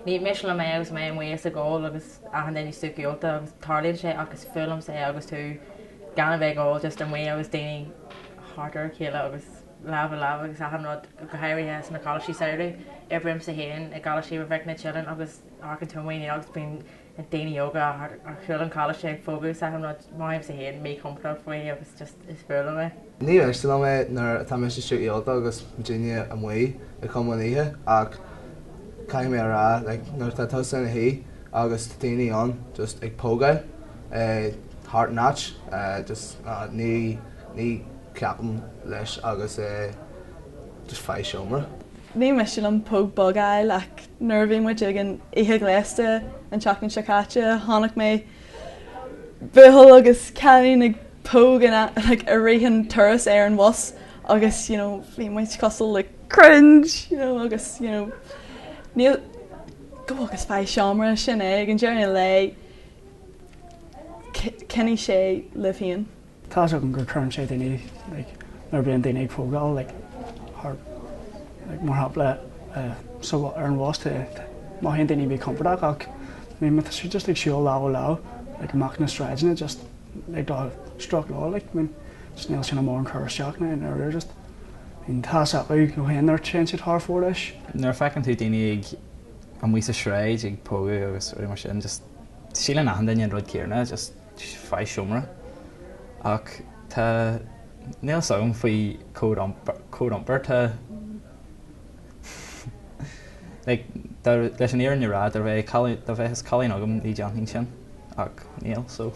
Ní miste liom é agus mé amuigh is ag ól agus achan duine siúcra ólta agus tarlaíonn sé ach is fuath liomsa é agus tú gan a bheith ag ól just amuigh agus daoine thart ar a chéile agus lámh i lámh agus achan rud, go háirithe sna coláistí samhraidh. Oibrímse féin i gColáiste Mhic na Teileann agus amharcann tú amuigh agus bíonn na daoine óga thart ar chúl an choláiste ag pógadh is achan rud, mothaímse féin míchompordach faoi agus just is fuath liom é. Ní miste liom é nuair atá mise siúcra ólta agus muidinne amuigh ag cumadh an oíche ach caithfidh mé a rá like nuair atá tusa ina shuí agus tá daoine ann just ag pógáil thart an áit just ní ní ceapaim leis agus just faigh seomra. Ní miste liom póg beag a fháil ach nuair a bhí muid ag an oíche ghléasta an tseachtain seo caite chonaic mé buachaill agus cailín ag póg in like i rith an turas ar an bhus agus you know bhí muid cosúil like cringe you know agus you know níl go agus faigh seomra sin é ag an deireadh an lae cinnfidh sé libh féin. Tá's agam gur cuireann sé daoine like nuair a bhíonn daoine ag pógáil like thart like mar shampla so ar an bhus mothaíonn daoine míchompordach ach I mean má tá siad just ag siúl lámh i lámh like amach na sráideanna just like do stroke leo like I mean just níl sin mórán cur isteach ná in area just I mean tá's acu nó féin nuair a téann siad thar fóir leis. Nuair a feiceann tú daoine ag amuigh sa sráid ag pógadh agus rudaí mar sin just síleann achan duine an rud céanna just faigh seomra. Ach tá, níl fhios agam faoi cód cód iompair, tá like dá leis an fhírinne a rá dá mbeadh cailín dá mbeadh cailín agam ní dhéanfainn sin ach níl so.